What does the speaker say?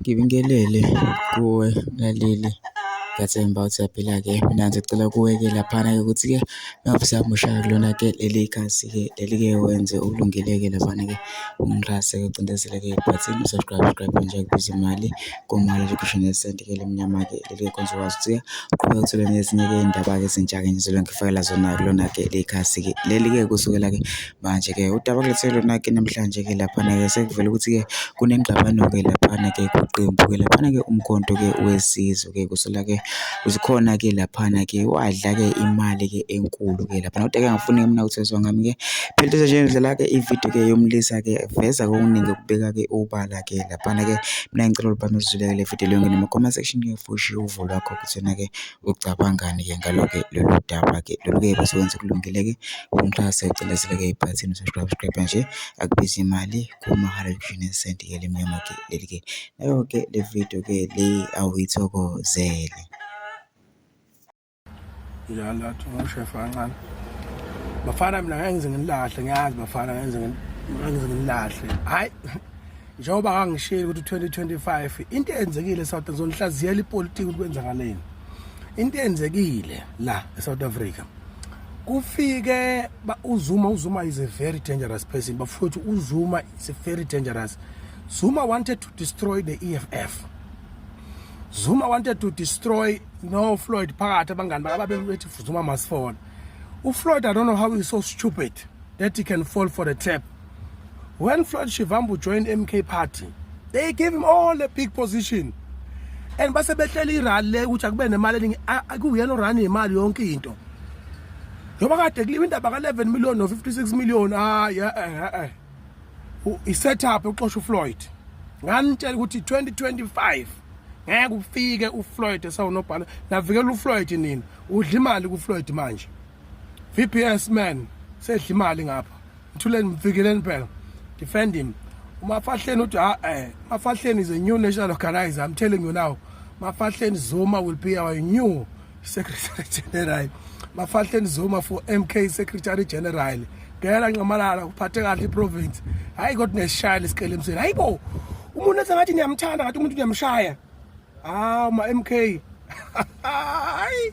Ngibingelele kuwe mlaleli, ngiyathemba ukuthi uyaphila-ke. Mina ngisacela kuwe-ke laphana-ke ukuthi-ke uma usamusha-ke kulona-ke leli khasi-ke leli-ke wenze okulungile-ke laphana-ke ungixhase-ke ucindezele-ke ibhathini u-subscribe, subscribe nje akubizi imali, kumahhala nje ngisho nesenti-ke elimnyama-ke leli khona uzokwazi ukuthi-ke uqhubeke uthole nezinye-ke iy'ndaba-ke ezintsha-ke engizobe ngikufakela zona kulona-ke leli khasi-ke leli-ke kusukela-ke manje-ke. Udaba engilethele lona-ke namhlanje-ke laphana-ke sekuvele ukuthi-ke kunengxabano-ke laphana-ke kwiqembu-ke laphana-ke uMkhonto-ke weSizwe-ke kusela-ke zikhona-ke laphana-ke wadla-ke imali-ke enkulu-ke laphana. Kodwa-ke angifuni mina ukuthethwa ngami-ke phela into nje ngidlala-ke ividiyo-ke yomlisa-ke veza okuningi okubeka-ke obala-ke laphana-ke. Mina ngicela ulibambe izwile-ke le vidiyo leyo ungene kuma-comment section-ke ushiye uvo lwakho ukuthi wena-ke ucabangani-ke ngalo-ke lolu daba-ke lolu-ke bese wenza okulungile-ke ungixhase ucindezele-ke ibhathini u-subscribe, subscribe nje akubizi imali kumahhala ngisho nesenti-ke elimnyama-ke leli-ke. Nayo-ke le vidiyo-ke le awuyithokozele. Njalo lathi ngoshefa kancane. Bafana mina ngeke ngize nginilahle ngiyazi bafana ngeke ngize ngeke ngize nginilahle. Hayi njengoba ngangishilo ukuthi 2025 into eyenzekile eSouth ngizonihlaziyela ipolitiki ukuthi kwenzakaleni. Into eyenzekile la eSouth Africa kufike uZuma. UZuma is a very dangerous person bafowethu. UZuma is a very dangerous. Zuma wanted to destroy the EFF. Zuma wanted to destroy no Floyd phakathi abangani bakhe ababethi Zuma must fall. UFloyd, I don't know how he's so stupid that he can fall for the trap. When Floyd Shivambu joined MK Party, they gave him all the big position and base behlela irally le ukuthi akube nemali eningi, kuyena orun imali yonke into njengoba kade kuliwa indaba ka-11 million no-56 million. Hayi, eh eh, i-set up uxosha uFloyd. Nganitshela ukuthi 2025 ngeke ufike uFloyd esawunobhala. Navikela uFloyd nini? Udla imali kuFloyd manje. VPS man sedla imali ngapha. Mthuleni, mvikeleni phela, defend him. UMafahleni uthi ha Mafahleni is a new national organizer. I'm telling you now, Mafahleni Zuma will be our new secretary general. Mafahleni Zuma for MK secretary general. Ngela Nxamalala uphathe kahle iprovince. Hayi kodwa nesishaya lesikele emseni. Hayibo, umuntu engathi niyamthanda, ngathi umuntu niyamshaya. Ah, ma MK, hayi.